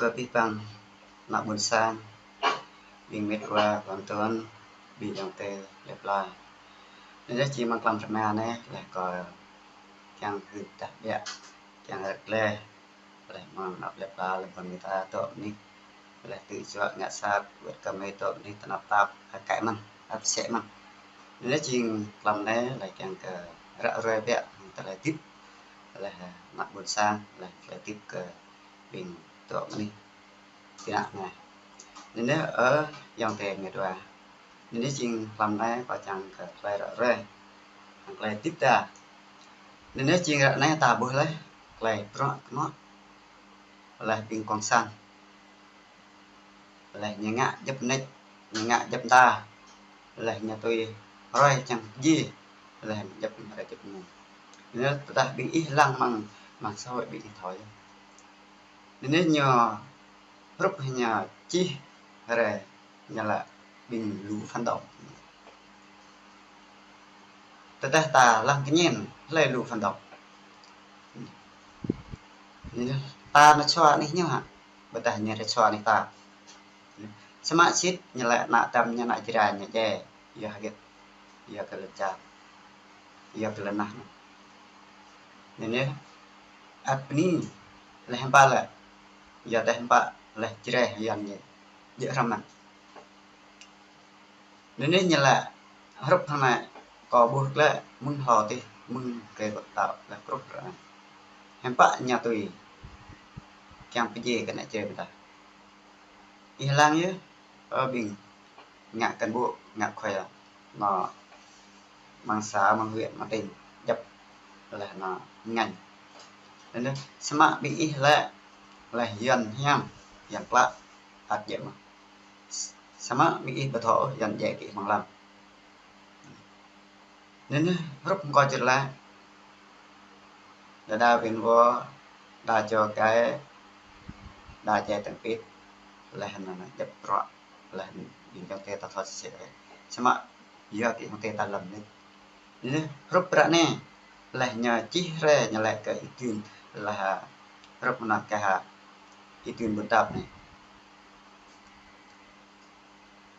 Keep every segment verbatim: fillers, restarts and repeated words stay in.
Abih bang ană ƀôn sang, ƀing met wa, ƀing tơ̆n, ƀing ayŏng adơi plơi pla. Anai jing mơ̆ng tlam rơma anai, laih kâo kiăng hưp tah biă, kiăng rơkle, laih mơ̆ng ană plơi pla, laih ƀing mơta dŏ anih, laih tơjuă ngă sat, wơ̆t kơ mơi dŏ anih tơnap tap, hơkai mơ̆n, hơpsĕ mơ̆n. Anai jing tlam anai, laih kiăng kơ ră ruai biă, tơlơi hơdip, laih ană ƀôn sang, laih tơlơi hơdip kơ ƀing dŏ anih. Tui anai. Anai, ơ, ayŏng adơi met wa. Anai jing tlam anai kâo čang kơ tơlơi ră ruai. Tơlơi hơdip ta. Anai jing ră anai ta ƀuh laih. Tơlơi bruă kơnuk. Laih ƀing kông san. Laih ñu ngă djŏp nĕč, ñu ngă djŏp mơta. Laih ñu tui hrơi čang ji. Laih djŏp hrơi djŏp mông. Anai tơdah ƀing ih lăng mơ̆ng, mơ̆ng xã hội ƀing ih thâo yơh. Anai ñu hrup ñu čih hrơi ñu laĭ ƀing lu phản động. Tơdah ta lăng kơñen hlơi lu phản động. Anai ta nao čua anih ñu hă, ƀôdah ñu rai čua anih ta. Samơ̆ sĭt ñu laĭ ană tăm ñu ană Jrai ñu djai, yua hơget, yua kơ lŏn čar, yua kơ lŏn nah. Anai, ăt bơni, laih hiư̆m pă lĕ, yua dah hiư̆m pă, laih Jrai yua ñu, djơ̆ hrăm mơ̆n. Anai ñu laĭ, hrup hăng anai, kâo ƀuh glaĭ, mơ̆ng hlâo adih, mơ̆ng kơ kâo đaŏ, laih kruh ră anai. Hiư̆m pă ñu tui, kiăng pơjing kơ ană Jrai ƀôdah. Ih lăng yơh, ơ ƀing ngă cán bộ, ngă khối, anai mơ̆ng xã, mơ̆ng huyện, mơ̆ng tỉnh, djŏp laih anai ngành. Anai, samơ̆ ƀing ih laĭ, laih Yuan hiam, Yuan klă, ăt djơ̆ mơ̆n. Samơ̆ ƀing ih ƀu thâo ôh, Yuan djai kơ ih mơ̆ng lăm. Anai, hrup kâo čih laĭ. Đa đa win wo, đa čô kai, đa čai tơ̆ng pit, laih anai djŏp bruă, laih ƀing ayŏng adơi ta thâo sĭt. Samơ̆ yua kơ ayŏng adơi ta lăm nĕč. Anai, hrup ră anai, laih ñu čih hrơi ñu laĭ kơ Y Duen, laih hrup anai kơ hă, Y Duen Buôn Dap anai.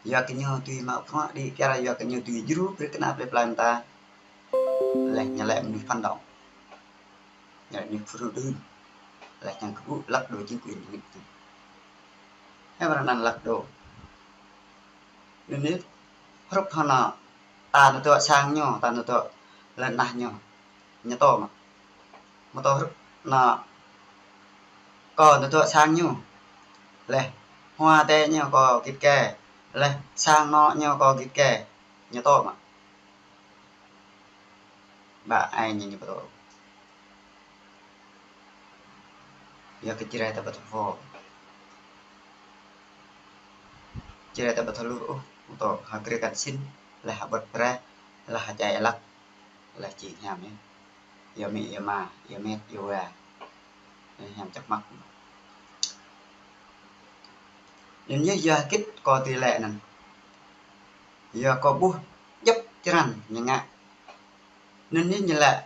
Yua kơ ñu tui mă bruă đĭ kyar, yua kơ ñu tui djru brơi kơ ană plơi pla ta. Laih ñu laĭ mơnuih phản động. Ñu laĭ mơnuih phản động. Laih ñu kơkuh lật đổ chính quyền ñu. Hơmâo ră anai lật đổ. Anai hrup hăng anai, ta nao dŏ sang ñu, ta nao dŏ lŏn nah ñu. Ñu tŏ mă. Mă tŏ hrup anai, kâo nao dŏ sang ñu. Laih, hua tê ñu kâo git kê. Laih, sang anŏ ñu kâo git kê. Ñu tŏ mă. Ƀă ai ñu ñu ƀu tŏ. Yua kơ Jrai ta ƀu thâo pô. Jrai ta ƀu thâo lu ôh, mă tŏ hơgĕt kơ sĭt, laih hơbĕt brơi, laih hơčai alăk, laih jing hiam yơh. Yua amĭ, yua ama, yua met, yua wa. Laih hiam čăk măk. Anŭn yơh yua hơgĕt kâo tui laĭ anŭn. Yua kâo ƀuh djŏp črăn ñu ngă. Anŭn yơh ñu laĭ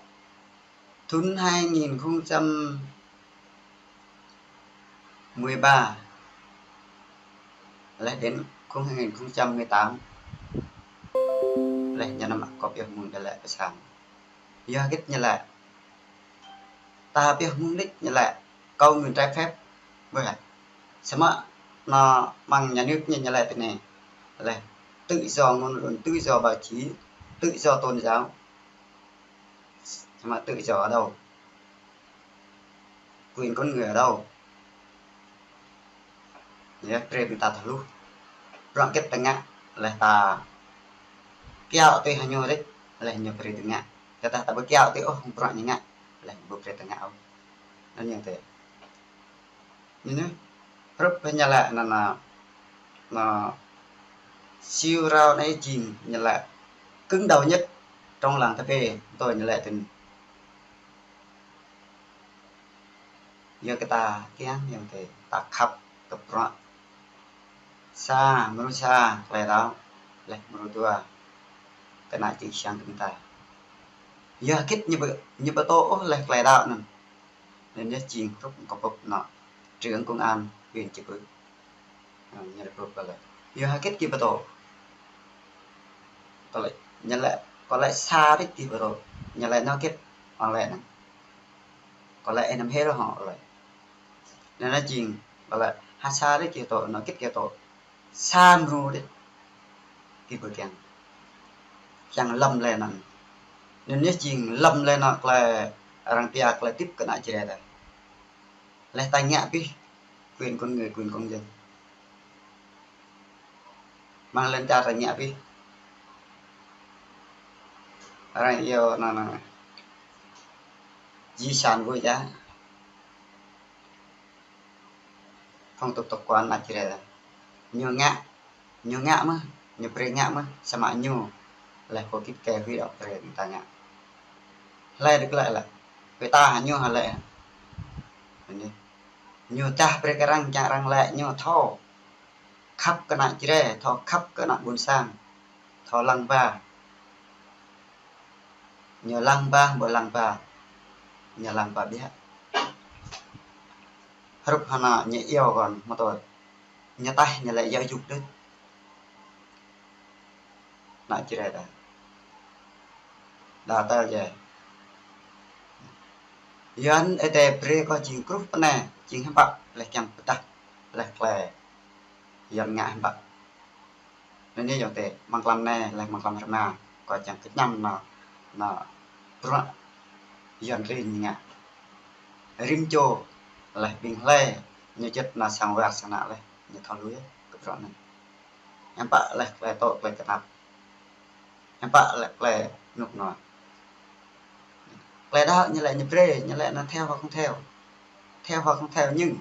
thŭn hai nghìn không trăm mười ba, laih đến khung hai nghìn không trăm mười tám, laih ñu anăm kâo pioh mơ̆ng đa lĕ pơ sang. Yua hơgĕt ñu laĭ, ta pioh mơ̆ng đĕč ñu laĭ, cầu nguyện trái phép. Ƀơi hă? Samơ̆ anai mơ̆ng nhà nước ñu, ñu laĭ tui anai. Laih tự do ngôn luận, tự do báo chí, tự do tôn giáo. Samơ̆ tự do ở đâu? Quyền con người ở đâu? Yơh, brơi ƀing ta thâo hluh. Bruă hơgĕt ta ngă, laih ta kiaŏ tui hăng ñu đĕč, laih ñu brơi ta ngă. Tơdah ta ƀu kiaŏ tui ôh bruă ñu ngă, laih ƀu brơi ta ngă ôh. Anŭn yơh tê. Anŭn yơh, hrup hăng ñu laĭ anŭn, anŭn, anŭn, siu rao anai jing ñu laĭ cứng đầu nhất trong làng Tây Pê, tui ñu laĭ tui anŭn. Yua kơ ta kiăng, yua kơ ta khăp kơ bruă. Sa, mrô sa, tơlơi đaŏ, laih mrô dua, kơ ană čư̆ čhiăng kơ ƀing ta. Yua hơgĕt ñu ƀu, ñu ƀu tŏ ôh laih tơlơi đaŏ anŭn. Anŭn yơh jing hrup kơ pŏk anŭn trưởng công an, Quyền či pơ. Ơ, ñu laĭ pơrup kơ lĕ. Yua hơget gih pơtô. Kơ lĕ, ñu laĭ, kơ lĕ sa rĭt gih pơtô. Ñu laĭ nao hơget, ơ lĕ anŭn. Kơ lĕ ih anăm hil hŏ lĕ. Anŭn jing, kơ lĕ ha sa rĭt gih pơtô, nao hơget gih pơtô. Sa mrô rĭt. Gih pơkiăng. Kiăng lăm lĕ anŭn. Anŭn yơh jing lăm lĕ anŭn tơlơi arăng pia tơlơi hơdip kơ ană Jrai ta. Laih ta ngă abih quyền con người, quyền công dân. Mơ̆ng lŏn čar ta ngă abih. Arăng iâu anŭn, anŭn di sản vô giá. Phong tục tập quán ană Jrai ta. Ñu ngă, ñu ngă mơ̆n, ñu brơi ngă mơ̆n, samơ̆ ñu laih pô kit kơ huy động brơi ta ngă. Hlơi đôč laĭ lĕ, ƀing ta hă ñu hă lĕ. Anŭn yơh. Ñu čah brơi kơ arăng, čang arăng lĕ ñu thâo khăp kơ ană Jrai, thâo khăp kơ ană ƀôn sang, thâo lăng ba. Ñu lăng ba, ƀu lăng ba. Ñu lăng ba biă. Hrup hơnă ñu iâu kơ mơtô. Ñu taih ñu lĕ iâu yŭk đôč. Ană Jrai ta. Đa tơl jĕ. Yuan ete brơi kơ jing kruh pơnai, jing hơmpă, laih kiăng pơdah, laih tơlơi Yuan ngă hơmpă. Anŭn yơh yŏng tê, mơ̆ng tlam anai, laih mơ̆ng tlam rơma, kơ čang kơñăm anŭn, anŭn bruă Yuan rin ngă. Rĭm čô, laih ƀing hlơi, ñu čĕt anŭn sang war sang ană laih, ñu thâo lui kơ bruă anŭn. Hơmpă laih tơlơi tŏ tơlơi kơnap. Hơmpă laih tơlơi nuk nua. Tơlơi đaŏ ñu laĭ ñu brơi, ñu laĭ anŭn theo hoặc không theo. Theo hoặc không theo nhưng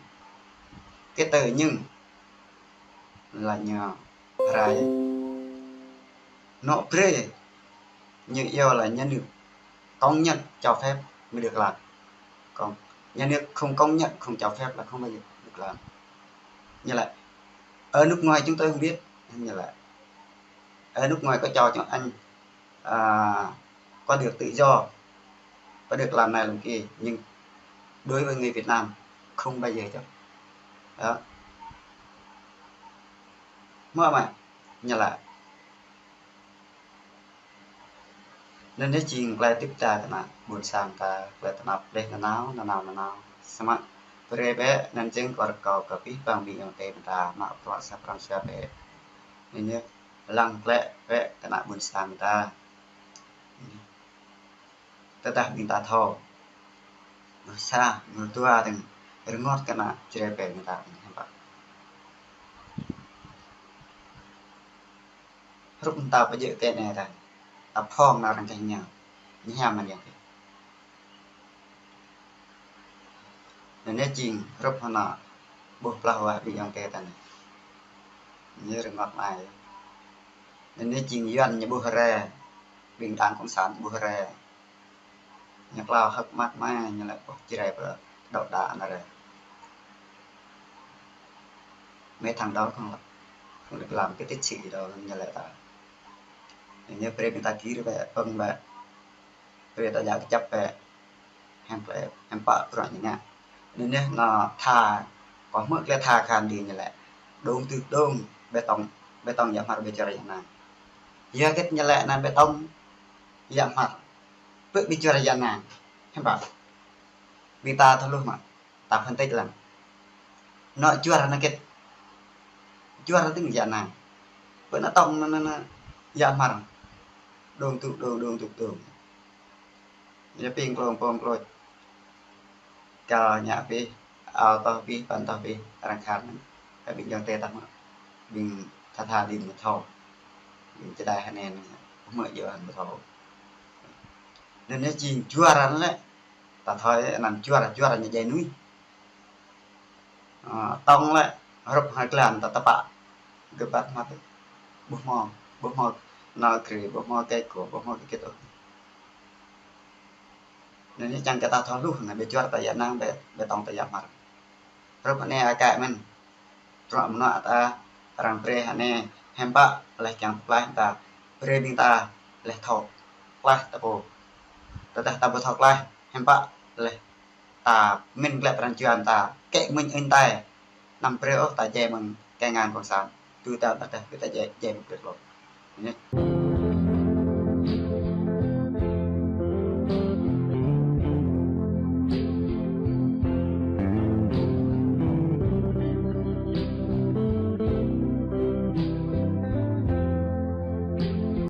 cái từ nhưng là ñu rai. Anŏ brơi ñu iâu là nhà nước công nhận cho phép mới được làm. Còn nhà nước không công nhận, không cho phép là không bao giờ được làm. Ñu laĭ, ở nước ngoài chúng tôi không biết. Ñu laĭ, ở nước ngoài có cho chúng anh, à, có được tự do, có được làm này làm kia, nhưng đối với người Việt Nam không bao giờ cho. Đó. Mơ̆ mă, ñu laĭ. Anŭn yơh jing tơlơi hơdip ta kơ ană ƀôn sang ta, tơlơi tơnap laih nanao, nanao, nanao. Samơ̆ brơi bĕ, anŭn jing kơ rơkâo kơ abih bang ƀing ayŏng adơi ta, mă bruă sa pran jua bĕ. Anŭn yơh lăng klĕ bĕ kơ ană ƀôn sang ta. Tơdah ƀing ta thâo. Mrô sa, mrô dua dơ̆ng, rơngot kơ ană Jrai bĕ ƀing ta dơ̆ng, hơmpă. Hrup ta pơjơ̆ kơ anai ta, ta phŏng nao arăng kơ ñu, ñu hiam mơ̆n yơh. Anŭn yơh jing hrup hơnă ƀuh plah wah ƀing ayŏng adơi ta anai. Ñu rơngot mơai. Anŭn yơh jing Yuan ñu ƀuh rai, ƀing đảng cộng sản ƀuh rai. Ñu klao hơ̆k mơak mơai, ñu laĭ ƀuh Jrai pơ đŏk đa anŭn rai. Mấy thằng đó không, không được làm cái tích sự gì đâu, ñu laĭ ta. Ñu brơi ƀing ta gir bĕ, pơ̆ng bĕ. Brơi ta djă kơjăp bĕ. Hiam klĕ, hiam pă bruă ñu ngă. Anŭn yơh anŭn tha, kơ hmư̆ klĕ tha khan dih ñu laĭ. Đôn tŭ đôn, bê tông, bê tông djă hmar bê čuăr djă nang. Yua hơget ñu laĭ anŭn bê tông djă hmar. Pơ bê čuăr djă nang. Hiam pă. Ƀing ta thâo hluh mơ̆. Ta phân tích lăng. Anŏ čuăr anŭn hơget. Čuăr tơ̆ng djă nang. Pơ anŏ tông anŭn, anŭn, anŭn djă hmar. Đôn tŭ đôn, đôn tŭ đôn. Ñu ping klông pông klôč. Kâo ngă pih, ao tŏh pih, păn tŏh pih, arăng khan. Kơ ƀing ayŏng adơi ta hmư̆. Ƀing tha tha đĭ mơ̆ thâo. Ƀing čơđai hơnĕn, hmư̆ yơh hơnĕn mơ̆ thâo. Anŭn yơh jing čuăr anŭn lĕ. Ta thâo anŭn čuăr, čuăr ñu djai nuih. Ơ, tông lĕ, hrup hơglan ta tơpă. Gơ̆ ƀăt mă tơ. Ƀu hmâo, ƀu hmâo nao krê, ƀu hmâo kĕ kô, ƀu hmâo kĕ kĕt ôh. Anŭn yơh čang kơ ta thâo hluh, anŭn bê čuăr ta djă nang, bê, bê tông ta djă hmar. Hrup anai akă mơ̆n. Bruă mơnuă ta arăng brơi hă anai, hiam pă laih kiăng pơklaih ta, brơi ƀing ta laih thâo klaih ta pô. Tơdah ta ƀu thâo klaih, hiam pă laih ta mĭn klĕ pran jua ta, kĕ mĭn ơn tai. anăm brơi ôh ta djai mơ̆ng kơngan cộng sản. Tui ta ta kơ ta djai, djai mơ̆ng brơi ôh. Anŭn.